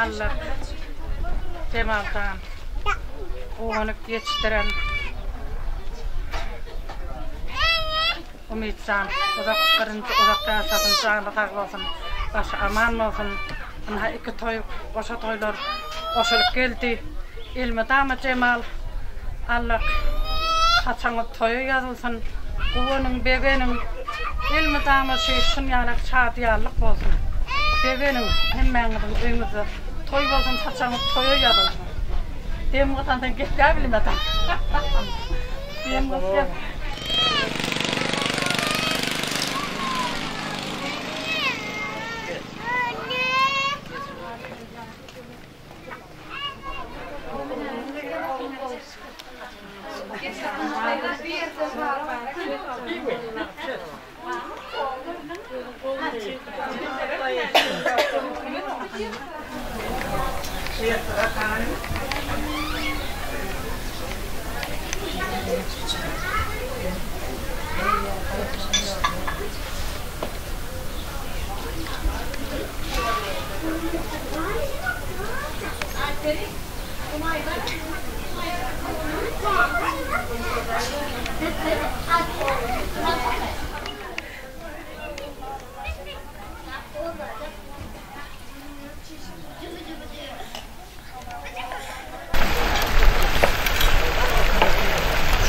Allah Jemaldan guwanyp ýetişdiren Umytjan uzak birinji uzak ýaşasyn jany sag bolsun başy aman bolsun ynha iki toý goşa toýlar goşulyp geldi elmydama Jemal Allah saçaňyz toýa ýazylsyn guwanyň begeniň elmydama şu şun ýalak şadyýanlyk bolsun begeniň hemmäňiziň öýüňizde toý bolsun saçaňyz toýa ýazylsyn dem gysansaň gepläbilmedim dem gysýan.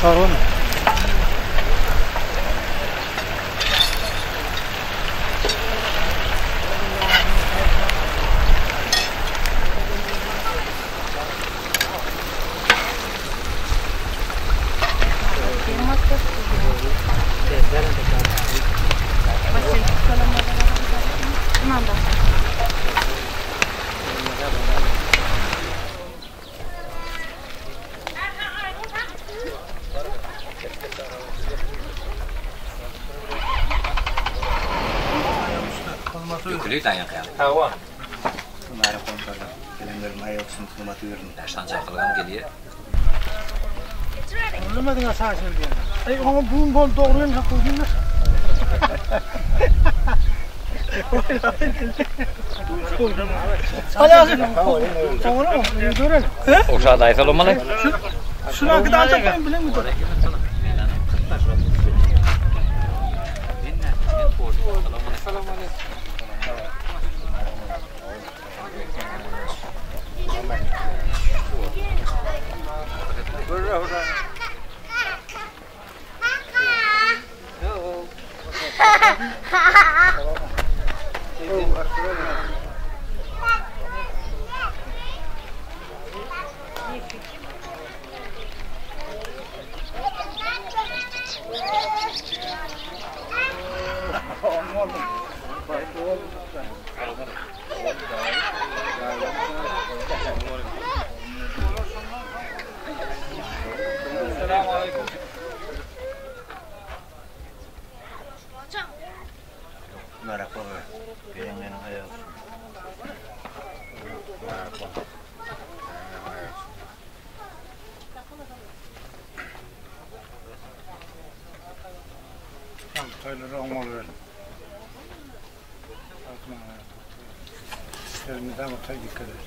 Çorba mı? Döküli daýankaýaň. Hawa. Sanjaklygam gelýär. Gürlemediň ha sağ şel diýen. Ey oňa buň bol dogry hem hak goýdun. Hadi Soňra görelim. Oşa daýsa bolmaly. Şuna gıda çakayım bilen mi? Toýlar oň bolubersin. Elmydama toý dikkat et.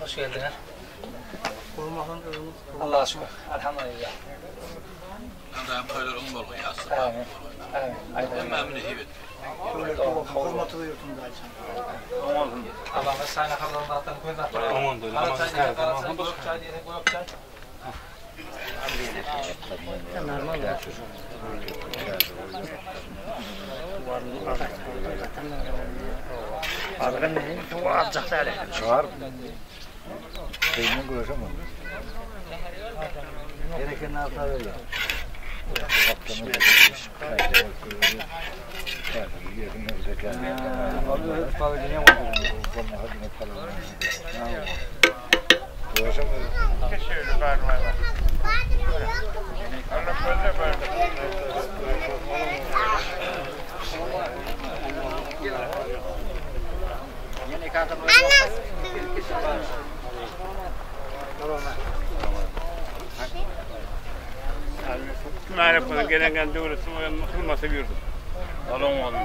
Hoş geldiňiz. Allaha şükür. Elhamdülillah. Allah'ım toýlar oň bolgun ýasyn. Amin. Amin. Hemmämiz nesip et. Allah'ın sayna hazırlandan göz atlar. Oňon Kara çay, kara çay, gök çay diýene gök çay. Çağır. Beynin görüşemem. Gereken hata öyle. Gelen döwleti hurmasy berdi. Alon oldu.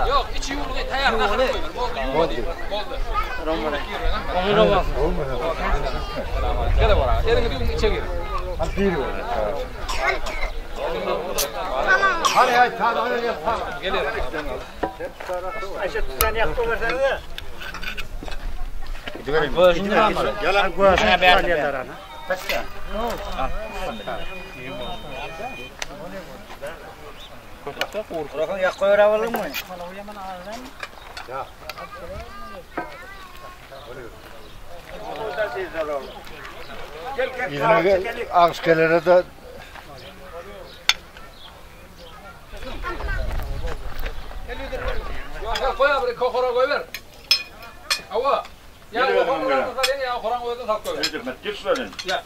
Yok, içi yumruğu tayar. Boldu. Boldu. Gel bora. Elini bir içe gir. Hadi hadi hadi hadi. Gel. Yine askerlere de Yok, koy abi, kokora koy ver. Ava. Ya kokora koy ya koran koy da tak koy. Ya.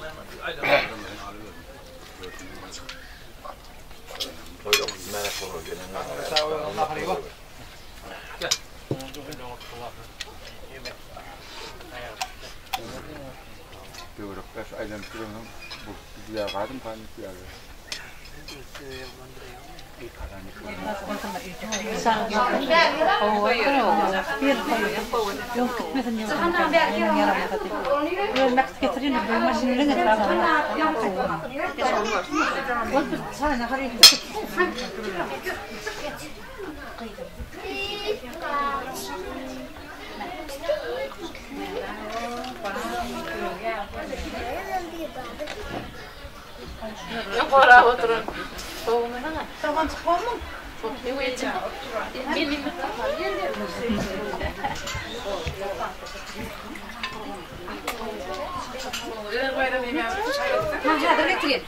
Döwrükler aýlanyp duran bu diýär gadym panik diýär.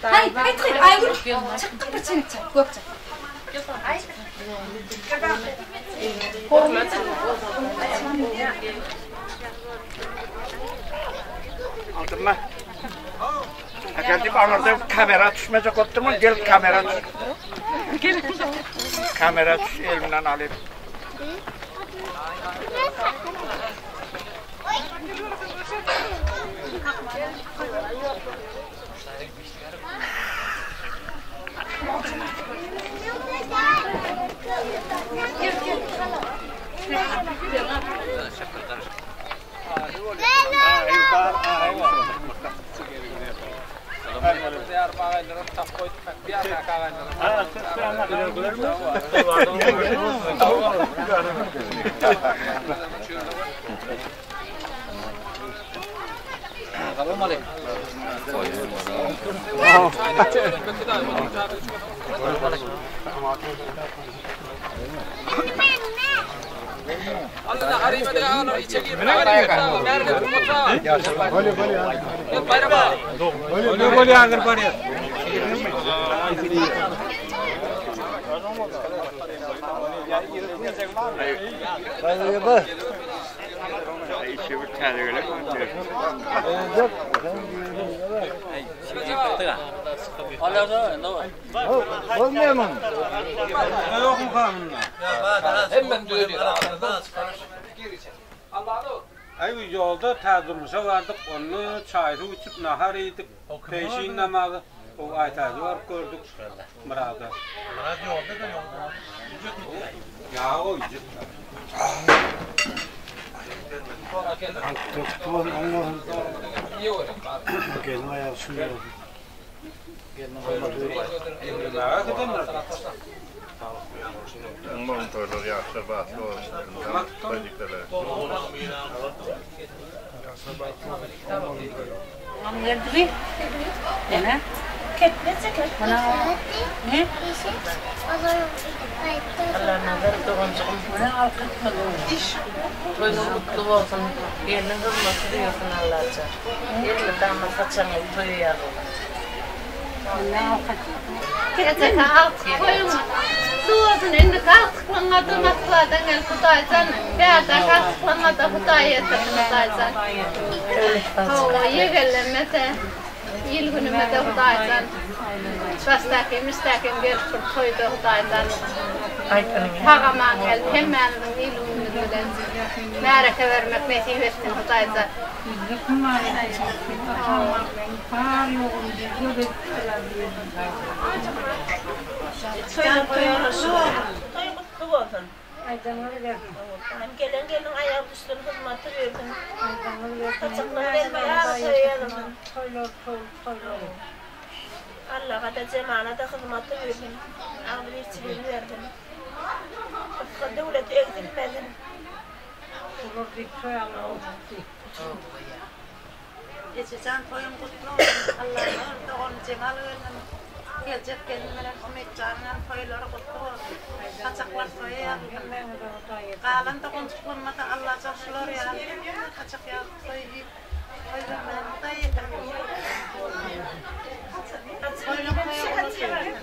Hay, hay, hay, Aygül. Çykgyn bir çeňek çay, gök çay. Aldyrma. Geldim aňyrda kamera düşmejek bolup durman, gel kamera düş. Kamera düş elimden alyp. Aý ýolda tä durmuşa bardyk, onda çaý-suw içip, nahar iýdik, peşin namazy, o Aýtäji baryp gördük, Myrada. Myrat ýolda-da ýolda. Ýa o ýük. Gelin aýagy şuny bolsun. Oňmagyň toýlar ýaşlar bagtly bolsun. Toýdikler. Allanazar doganjygym toýuň gutly bolsun gelniň hyzmaty duýulsyn Allajan elmydama saçagyňyz toý ýaly bolsun. Ejesi agtyk toýuň gutly bolsun indiki agtyklygyňada Moskwadan gelip Hudaýjan bärdäki agtyklygyňada Hudaý ýetirsin Hudaýjan hawa ýegenlemese il günümede Hudaýjan başdaky mişdakim gelip bir toýda Hudaýjan sag-aman gelip hemmämiziň il günümiz bilen märeke bermek nesip etsin Hudaýjan. Toý gutly bolsun. Hem gelen gelniň aýagy düşsün, hyzmaty bersin. Saçaklar gelme ýaly toý ýazylsyn. Allaga-da, jemala-da hyzmaty bersin. Agzybirçiligini bersin. Yssy döwleti egsilmesin. Ejejan toýuň gutly bolsun Allanur dogan Jemal gelnim geljek gelin bilen Umytjanyňam toýlary gutly bolsun saçaklar toýa ýazylsyn galan doganjyklarymada Allajan şular ýaly saçak ýazyp toý iýip toý bermäni Hudaý ýetirsin toýlaň toýa ulaşybersin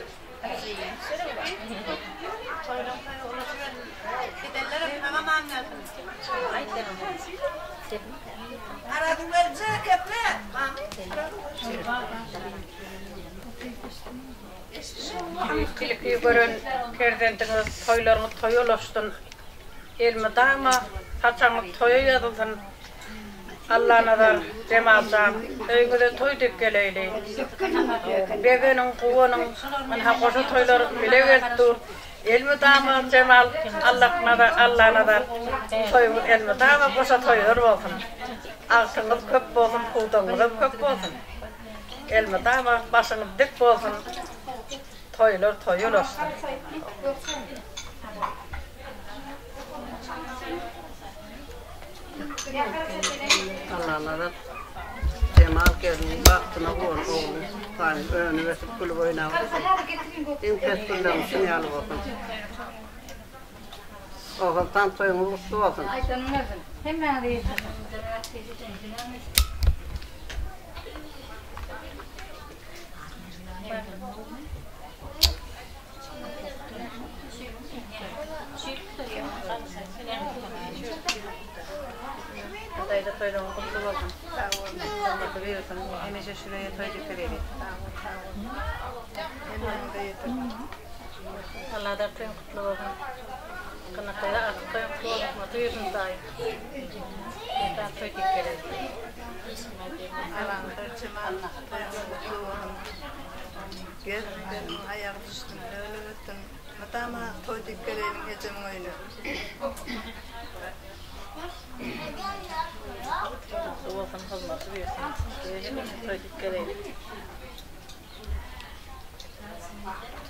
toýlaň toýa ulaşybersin gidenlerem sag aman gelsin. Ilki gören perzendiňiz toýlaryňyz toýa ulaşsyn. Elmydama saçagyňyz toýa ýazylsyn. Allanazar, Jemaljan, öýüňize toý dek geleýli. Begeniň, guwanyň, ynha goşa toýlar bile gelip dur. Elmydama Jemal Allaknazar Allanazar toýuňyz elmydama goşa toýlar bolsun. Agtygyňyz köp bolsun pudagyňyzam köp bolsun. Elmydama başyňyz dik bolsun toýlar toýa ulaşsyn. Allanazar Jemal gelniň bagtyna guwan ogluň Hudaýyň önüp ösüp gülüp oýnap otursyn. Iň pes günleriň şuny ýaly bolsun. Ogultan toýuňyz gutly bolsun. toýlaryň gutly bolsun. Sag boluň. Hyzmaty bersin. Hemişe şüreýe toý diýip geleýli. Sag bol, sag bol. Hemmäňize ýetirsin. Alladar toýuň gutly bolsun. Gynaklyda artyk toýuň gutly bolsun. Hyzmaty bersin Hudaýym. Mydam toý diýip geleýli. Allanazar Jemal toýuňyz gutly bolsun. Gelsin gelniň aýagy düşsün, öli ötsün. Mydama toý diýip geleýliň ejemiň öýüne. Gutly bolsun hyzmaty bersin. Hemişe toý diýip geleýli.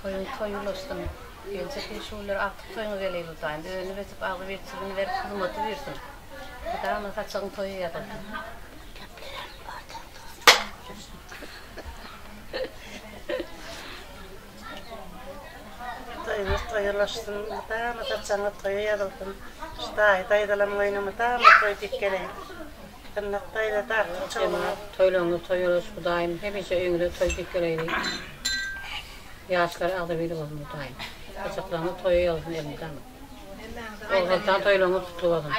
Toýuň toý ulaşsyn. Geljek ýyl şu günler agtyk toýuňa geleýli Hudaýym. Önüp ösüp agzy berçigini berip hyzmaty bersin. Mydama saçagyň toýa ýazylsyn. Toýuňyz toýalaşsyn, mydama saçagyňyz toýa ýazylsyn. Şu daýy daýzalamyň öýüne mydama toý diýip geleýin. Gynnak daýza dartyp çowlugyny. Toýlaryňyz toýalaş Hudaýym hemişe öýüňize toý diýip geleýli. Ýaşlar agzybir bolsun Hudaýym. Saçaklaryňyz toýa ýazylsyn elmydama. Ogulsoltan toýlaryňyz gutly bolsun.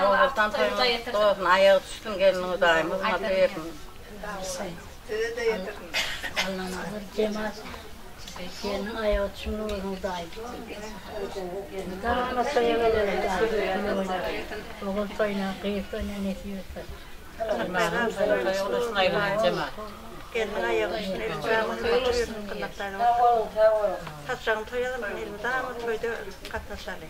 Ogulsoltan toýuňyz gutly bolsun, aýagy düşsün gelniň Hudaýym hyzmaty bersin. Size-de ýetirsin. Allanazar Jemal gelniň aýagy çuňňur bolsun Hudaýym. Mydama toýa gelelim Hudaýym. Ogul toýuna, gyz toýuna nesip etsin. Gelniň aýagy düşsün elmydama hyzmaty bersin Gynnak daýza. Saçagyny toýa ýazylsyn elmydama toýda gatnaşaly.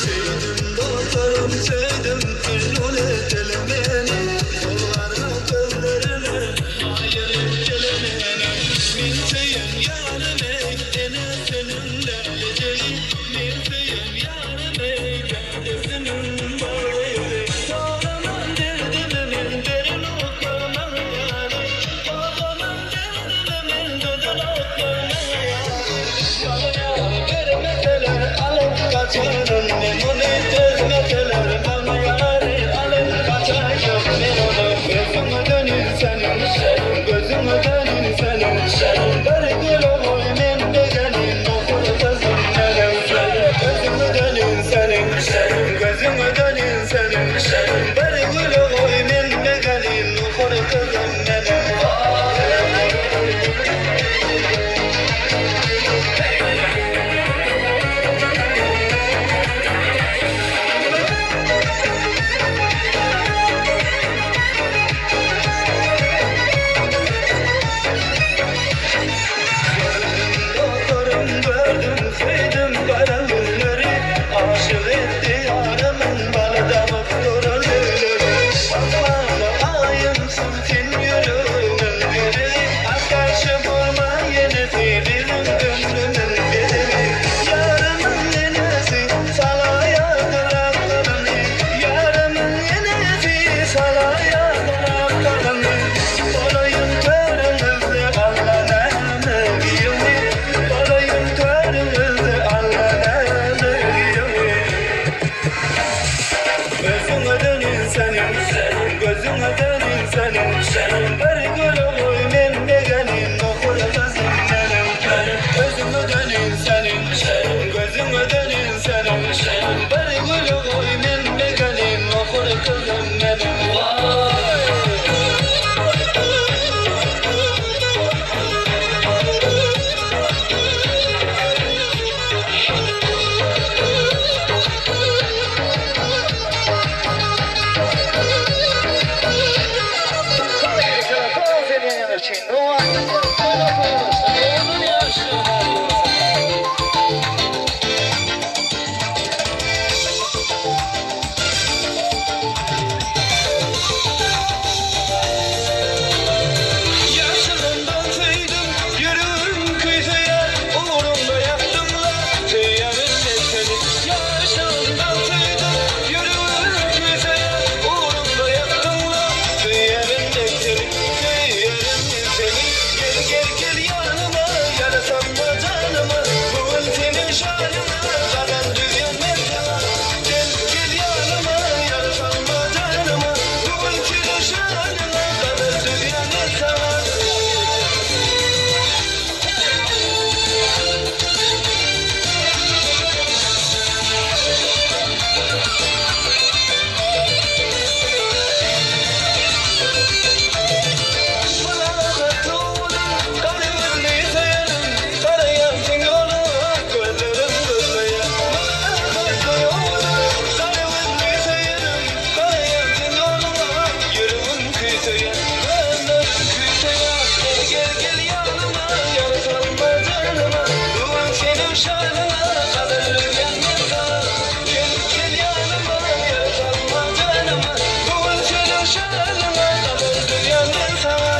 Söýdüm dostlarym söýdüm Mejnun etdiler meni Gollarňa gözlerine Maýyl etdiler meni Men söýen ýarym eý Enesiniň lälejegi Men söýen ýarym eý Dädesiniň bal gyzy Soraman derdimi men Berenoklar maňa ýary Soraman derdimi men Dözenoklar maňa ýary Maňa ýary bermeseler Alyp gaçaryn men ony Dözmeseler maňa ýary Alyp gaçaýjak men ony Gözüňe dönin seniň Gözüňe dönin seniň Bir güle goý men begenin Nohur gyzym meniň Gözüňe dönin seniň Gözüňe dönin seniň Bir güle goý men begenin Nohur gyzym meniň Dostlarym gördüm, söýdüm gara günleri, Aşyk etdi ýarymyň bal damyp duran öýleri. Asmana aýymsyň sen ýüregimiň diregi, Garşy bolma ýenesi biziň ömrümiň bezegi. Ýarymyň enesi salaýardyr aklyny, Ýarymyň enesi salaýardyr aklyny. Bolaýyn törüňizde Alla näme giýewi, Bolaýyn törüňizde Alla näme giýewi. Özüňe dönin seniň, gözüňe dönin seniň, Bir güle goý men begenin, nohur gyzym meniň. Özüňe dönin seniň, gözüňe dönin seniň, Bir güle goý men begenin, nohur gyzym meniň. Ýaşlygymdan söýdüm, ýüregim küýseýär, Ugruňda ýakdym-la, söýerin men seni. Ýaşlygymdan söýdüm, ýüregim küýseýär, Ugruňda ýakdym-la, söýerin men seni. Söýerin men seni. Gel, gel, gel ýanyma, ýarasam-da janyma, Bu gün seniň şanyňa, gazal düzýän men saňa. Gel, gel ýanyma, ýarasam-da janyma, Bu gün seniň şanyňa, gazal düzýän men saňa. Mylakatly owadan, gara gözli söýenim, Garaýan seň ýoluňa, gözlerim gözleýär. Mylakatly owadan, gara gözli söýenim, Garaýan seň ýoluňa, ýüregim küýseýär. Gözlerim küýseýär. Gel, gel, gel ýanyma, ýar salma janyma, Bu gün seniň şanyňa, gazal düzýän men saňa. Gel, gel ýanyma, ýar salma janyma, Bu gün seniň şanyňa, gazal düzýän men saňa.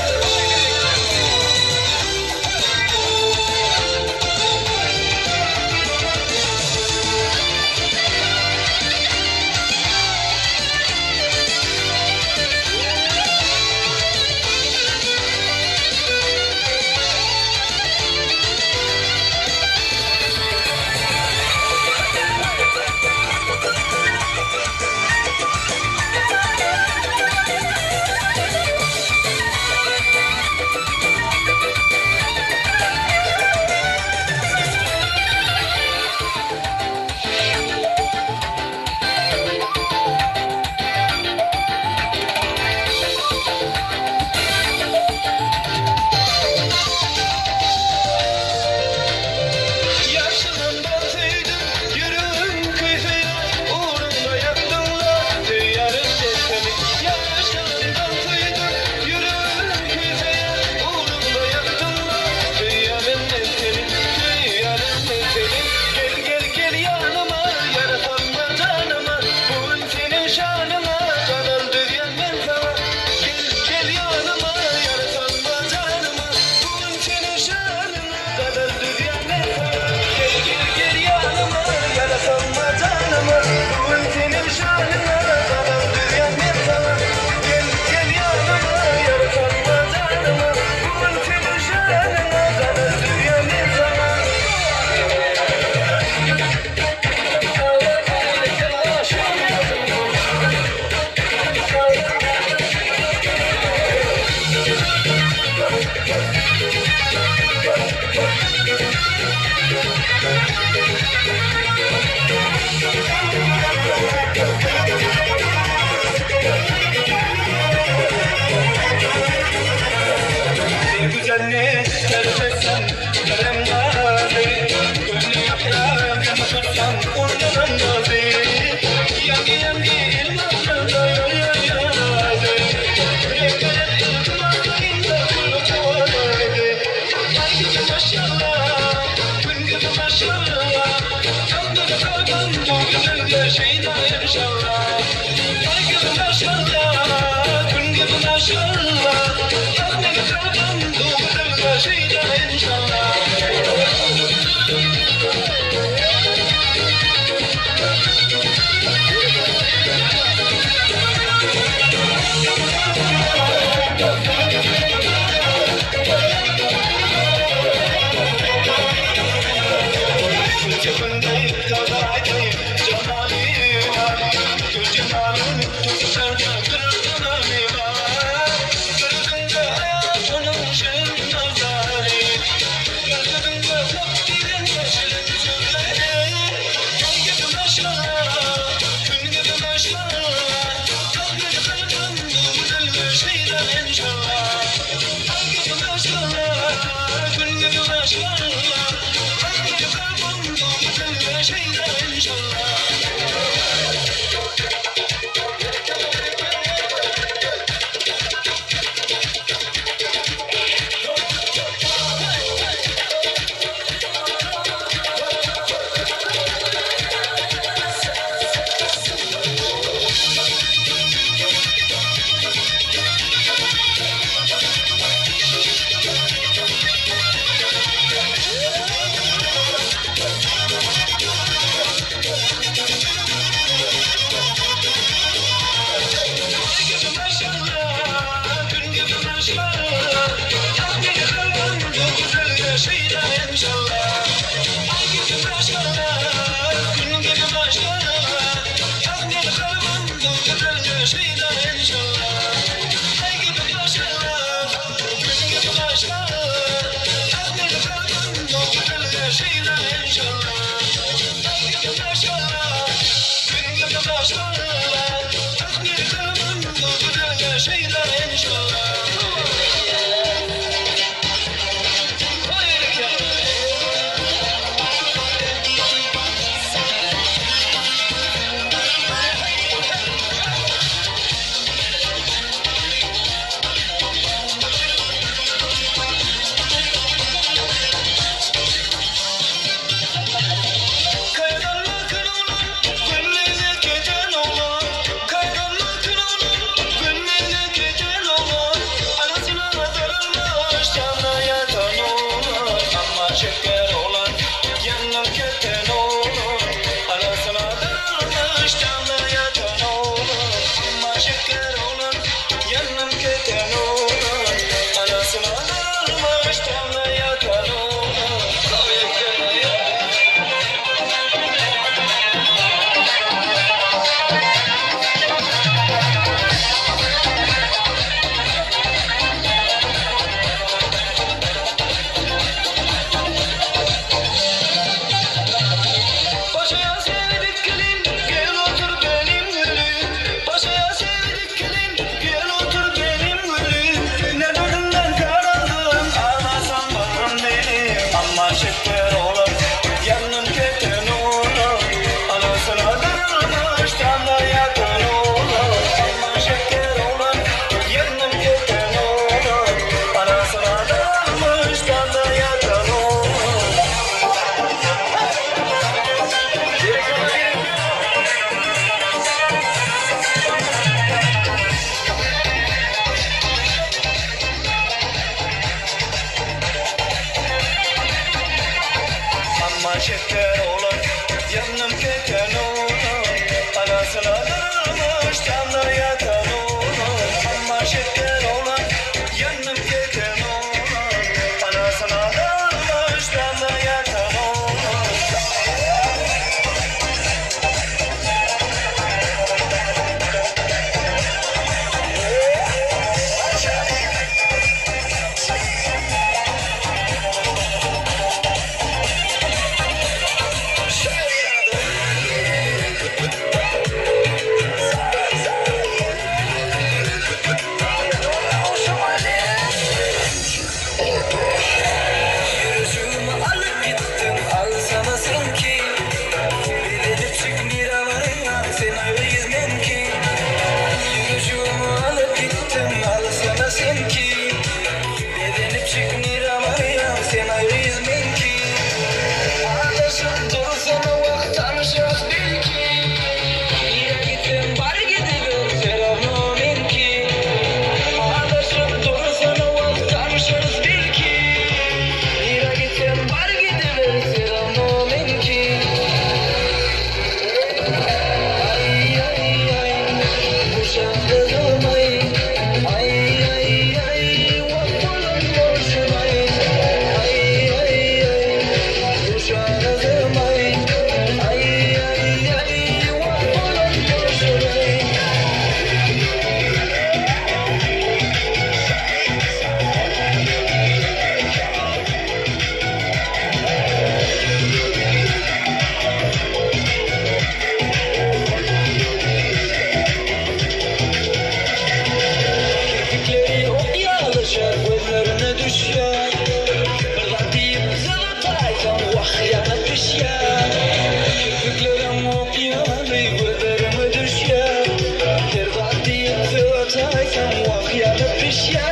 düşýär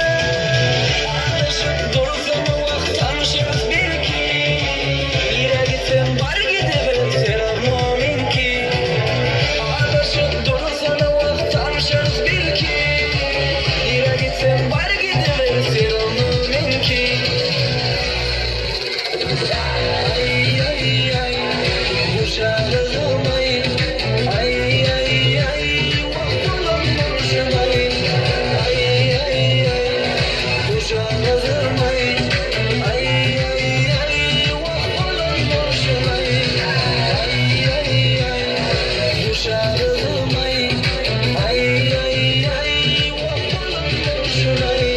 Azaşyp dursam wah tanşarys belki Nirä gitsem bar gidiber sen arma meňki Azaşyp dursam wah tanşarys belki Nirä gitsem bar gidiber sen arma meňki Aý aý aý guşagyzym aý Aý aý aý wah bolan bolşum aý Aý aý aý guşagyzym aý Aý aý aý wah bolan bolşum aý Aý aý aý guşagyzym aý Aý aý aý wah bolan bolşum aý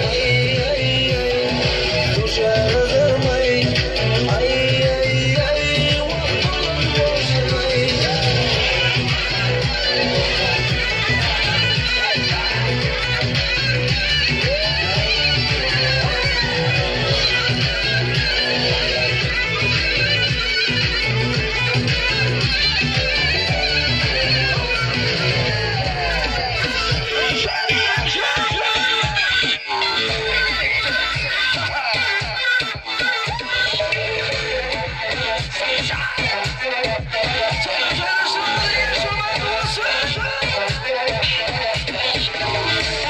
Aý aý aý guşagyzym aý Aý aý aý wah bolan bolşum aý.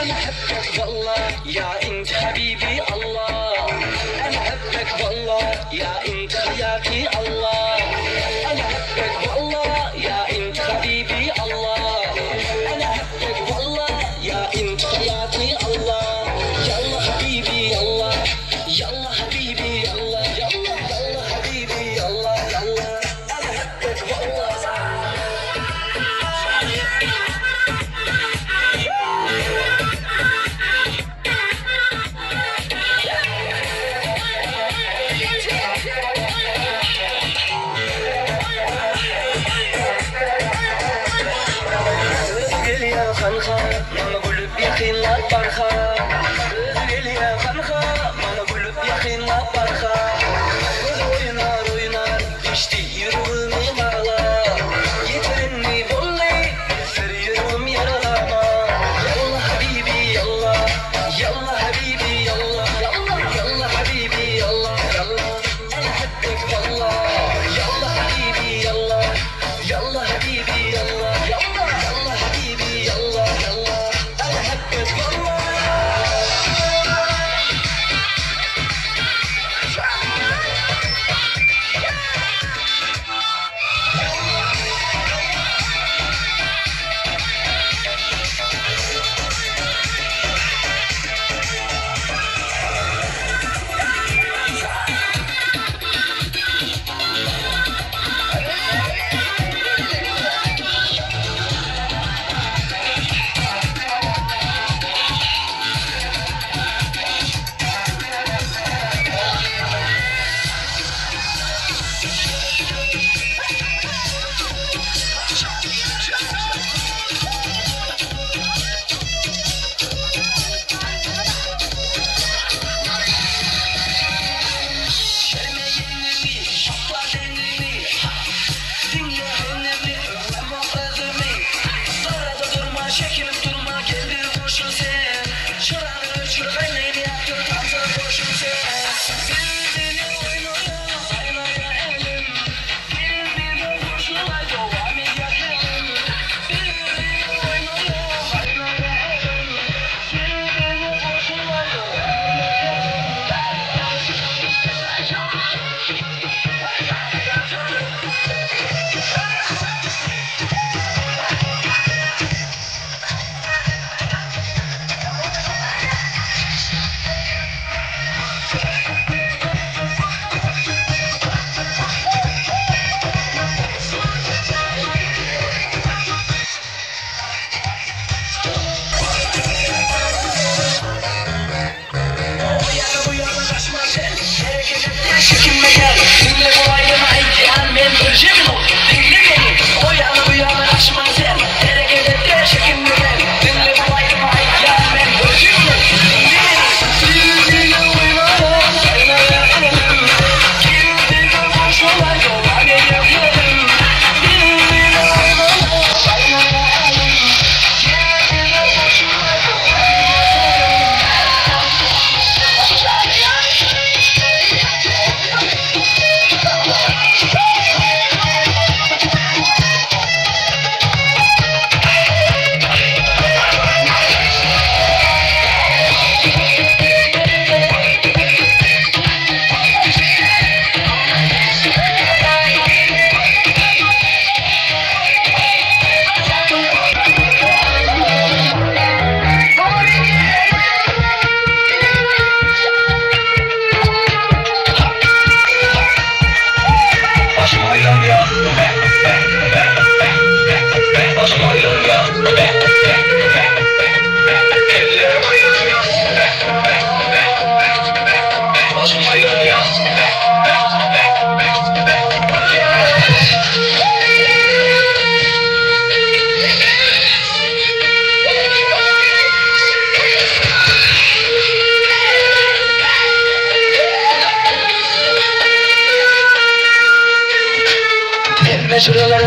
انا احبك والله يا انت حبيبي الله انا احبك والله يا انت حياتي الله انا احبك والله يا انت حبيبي الله انا احبك والله يا انت حياتي الله يلا حبيبي يلا يلا حبيبي يلا يلا يلا حبيبي يلا يلا انا احبك والله.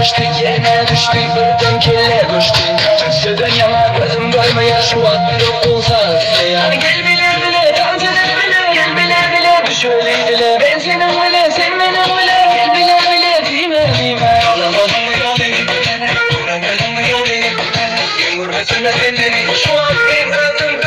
Düşdi ýerine düşdi birden kelle göçdi Tüsseden ýaňa gözüm görmeýär şu wagt ýürek gowsa isleýär. Gel bile bile tans edeli bile gel bile bile düşeli dile Men seniň bile sen meniň bile gel bile bile diýme diýme. Alamadyňmy ýa meni Göremeziňmi ýa meni Geň görmesene sen meni şu wagt men özüm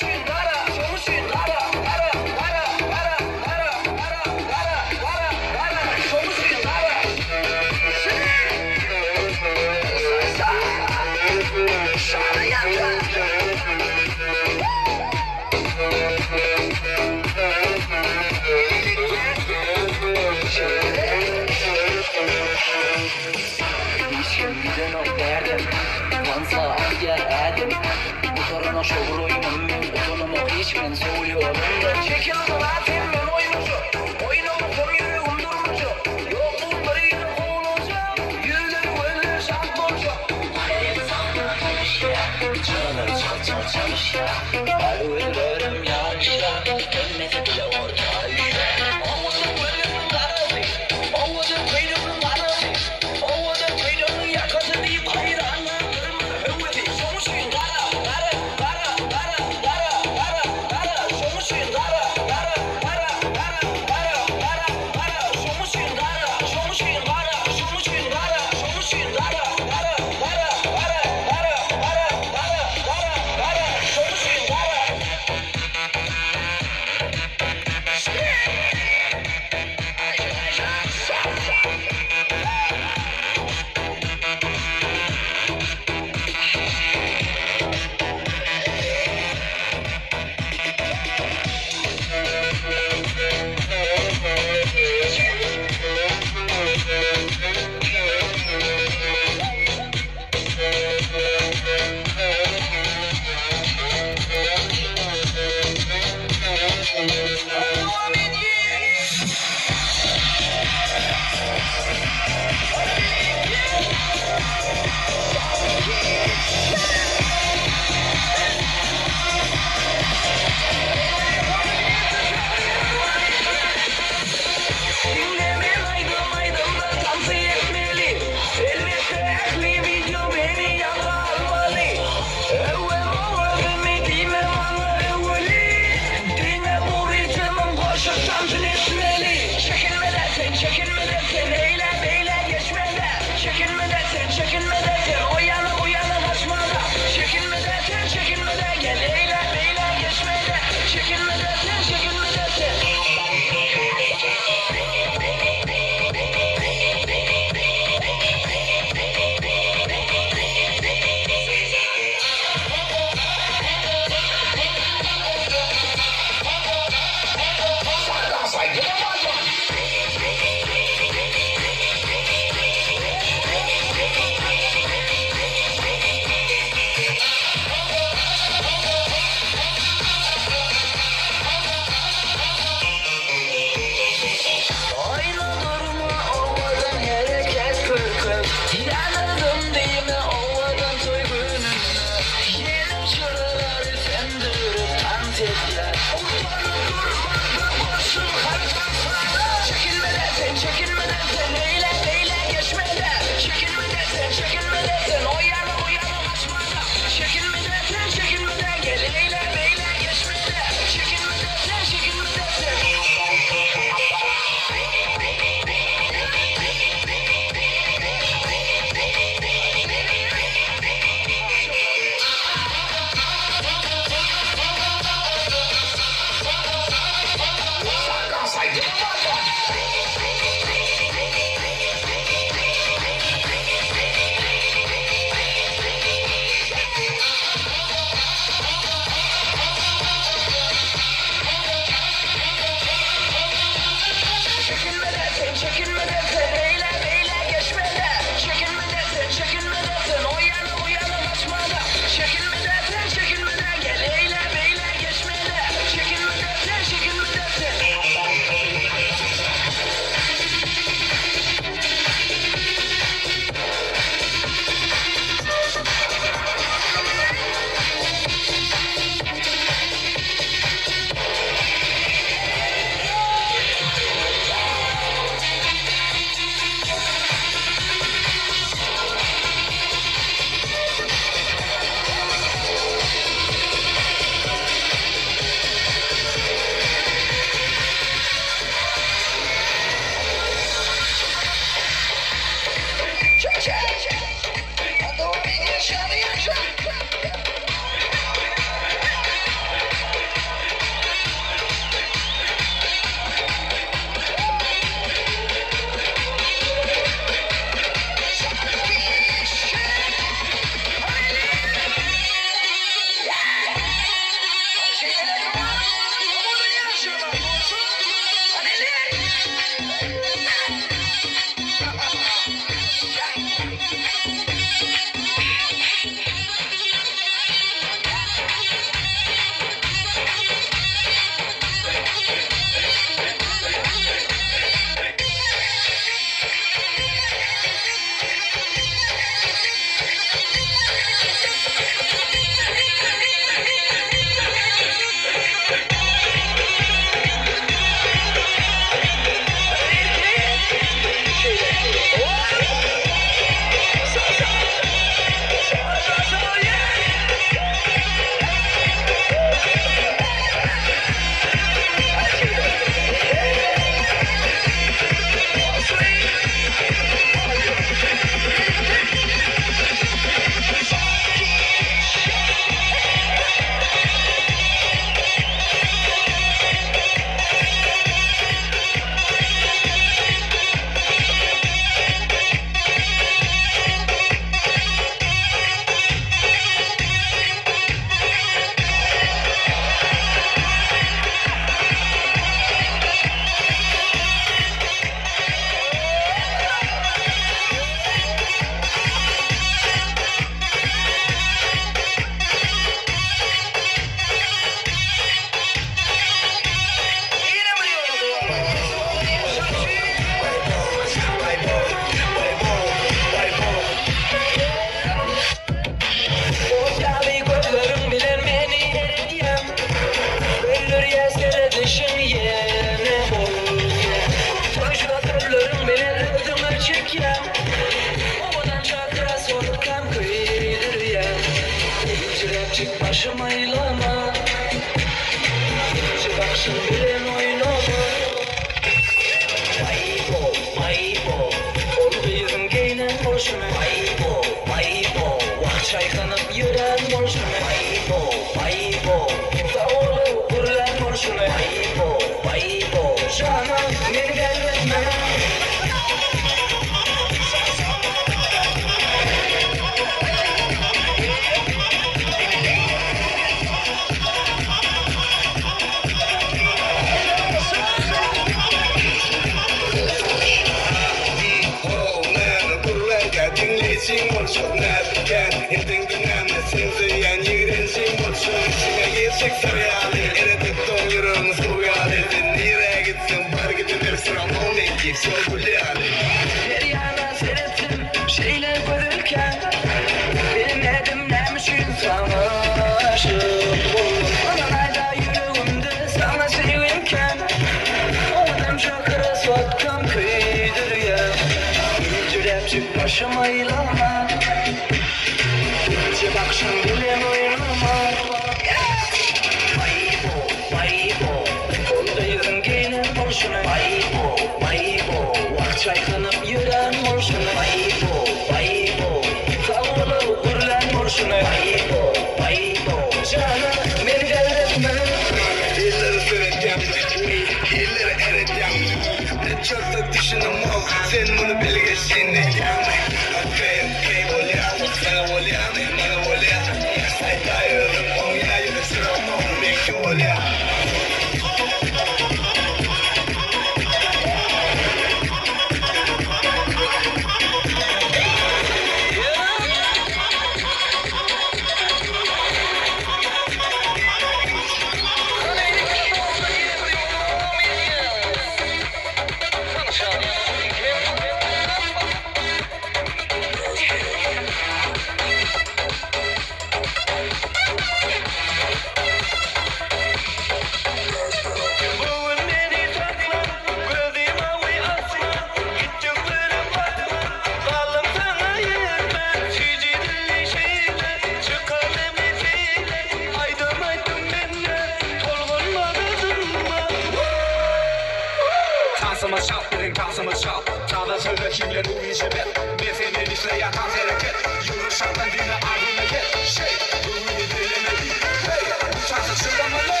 Isleýän tans hereket Ýylgyr şatlan diňle arzyňa ýet Şeý, göwüni dilemeli Heý, bu tansa çydamaly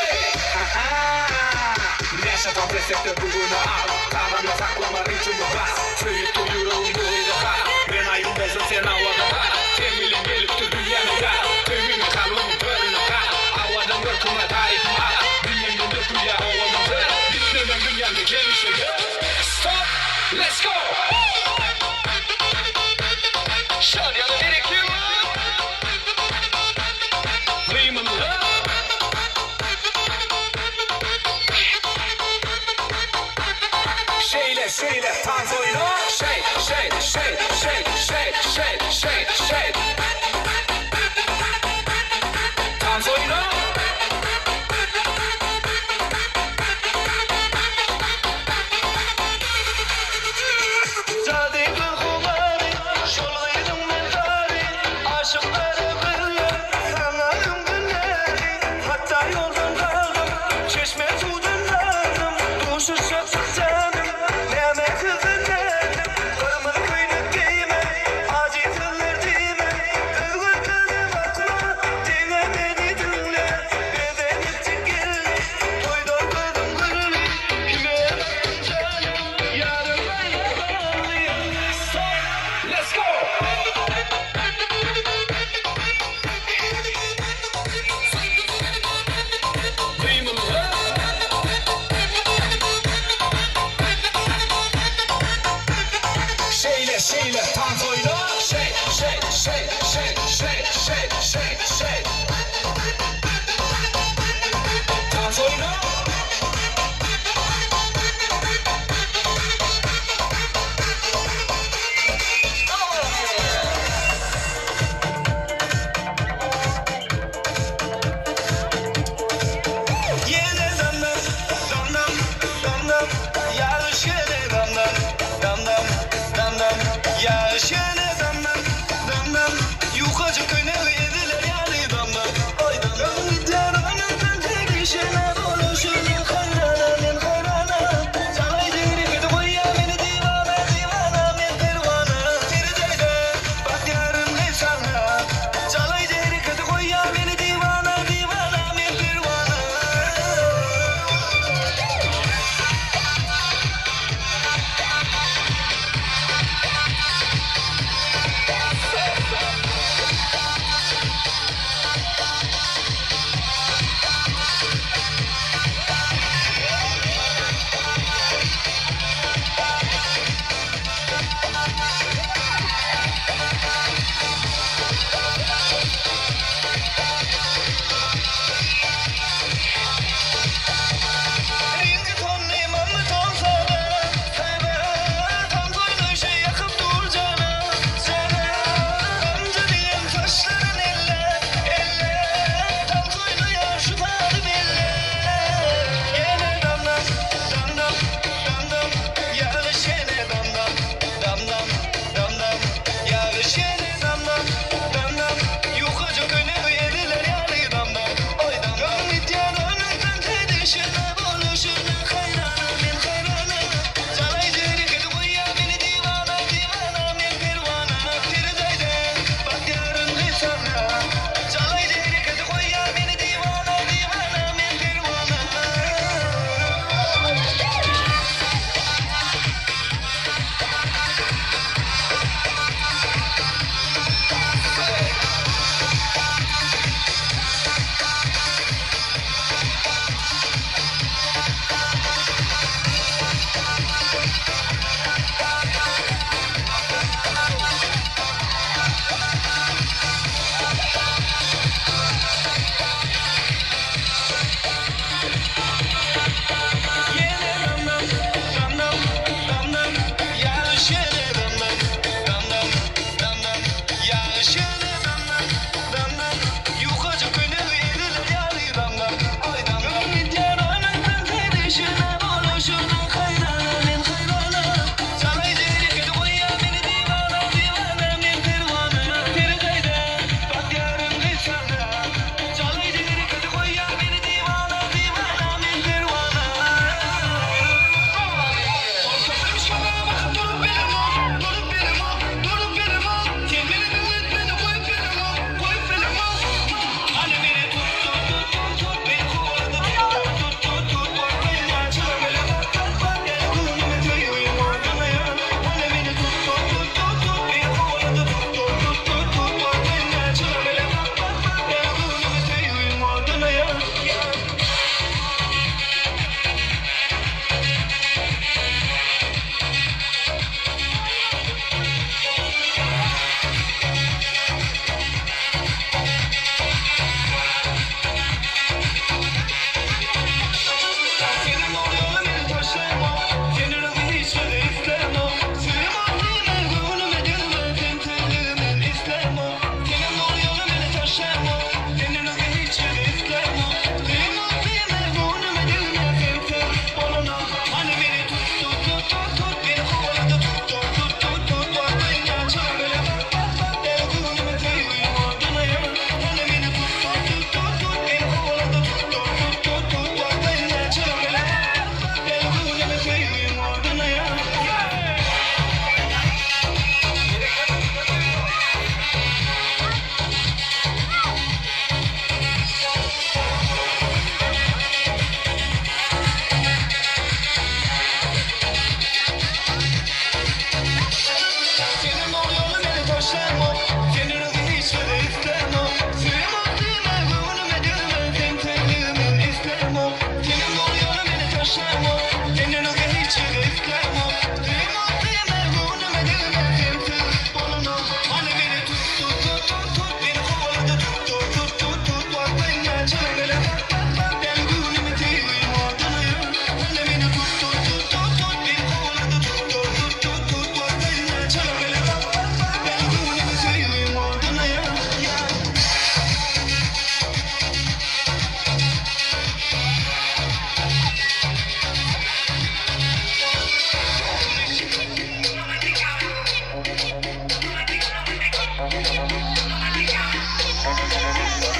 Ha-ha Näçe tans etsekde bu güne az Tagamly saklama ritmi bas Söýüp dur ýüregim bu gyza has Men aýdym bolsam sen awaza has Sen bilen gelipdir dünýäme ýaz Söýgimi kalbymyň törüne gaz Awazaň görküňe tarypym az Dilimden dökülýär owadan söz Gitmemen dünýämde hemişe ýör Stop! Let's go! Şadyýana gerek ýok! Gymylda! Şeýle, şeýle tans oýna! Şeý, şeý, şeý, şeý, şeý, şeý, şeý, şeý. Tans oýna! Thank you.